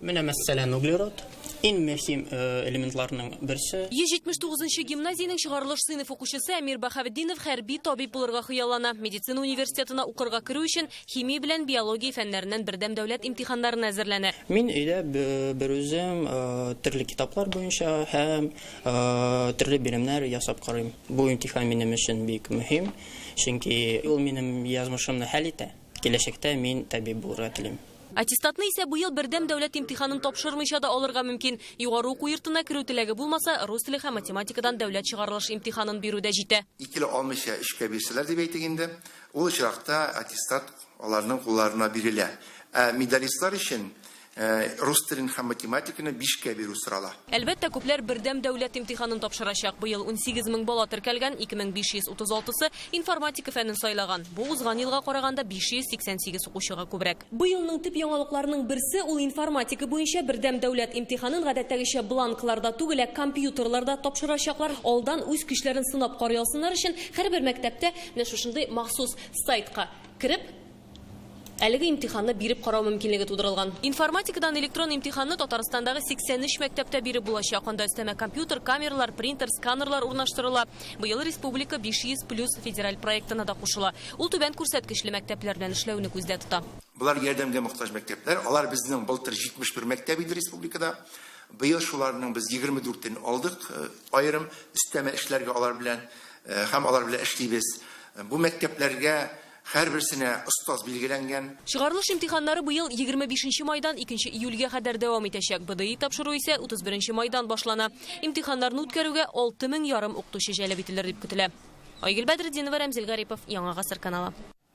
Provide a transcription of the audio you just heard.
Менә мәсәлән углерод, иң мөһим элементларның берсе. 179 нчы гимназиянең чыгарылыш сыйныф укучысы Әмир Баһаветдинов хәрби табиб булырга хыяллана. Медицина университетына укырга керү өчен химия белән биология фәннәреннән бердәм дәүләт имтиханнарына әзерләнә. Мин өйдә берүзем төрле китаплар буенча һәм төрле биремнәр ясап карыйм. Бу имтихан минем өчен бик мөһим, чөнки ул минем язмышымны хәл итә. Киләчәктә мин табиб булырга телим. Аттестатны исә быел бердәм дәүләт имтиханын тапшырмыйча да алырга мөмкин. Югары уку йортына керү теләге булмаса, рус теле һәм математикадан дәүләт чыгарылыш имтиханын бирү дә җитә. Икеле алмыйча өчкә бирсәләр дип әйтик инде, ул очракта аттестат аларның кулларына бирелә. Ә медалистлар өчен рус телен һәм математиканы бишкә бирү сорала. Әлбәттә, күпләр бердәм дәүләт имтиханын тапшырачак. Быел 18 мең бала теркәлгән, 2536-сы информатика фәнен сайлаган. Бу узган елга караганда 588 укучыга күбрәк. Быелның төп яңалыкларының берсе, ул информатика буенча бердәм дәүләт имтиханын гадәттәгечә бланкларда түгел, ә компьютерларда тапшырачаклар. Алдан үз көчләрен сынап карый алсыннар өчен һәрбер мәктәптә менә шушындый махсус сайтка кереп, Әлеге имтиханны биреп карау мөмкинлеге тудырылган. Информатикадан электрон имтиханны Татарстандагы 83 мәктәптә биреп булачак. Анда өстәмә компьютер, камералар, принтер, сканерлар урнаштырыла. Быел республика 500 плюс федераль проектына да кушыла. Ул түбән күрсәткечле мәктәпләр белән эшләүне күздә тота. Болар ярдәмгә мохтаҗ мәктәпләр. Алар безнең былтыр 71 мәктәп иде республикада. Быел шуларның без 24-ен алдык, аерым өстәмә эшләргә алар белән һәм алар белән эшлибез. Бу мәктәпләргә Һәрберсенә остаз билгеләнгән. Чыгарылыш имтиханнары быел 25 нче майдан 2 нче июльгә кадәр дәвам итәчәк. БДИ тапшыру исә 31 нче майдан башлана. Имтиханнарны үткәрүгә 6 мең ярым укытучы җәлеп ителер дип көтелә. Айгөл Бәдретдинова, Рәмзил Гарипов, Яңа Гасыр каналы.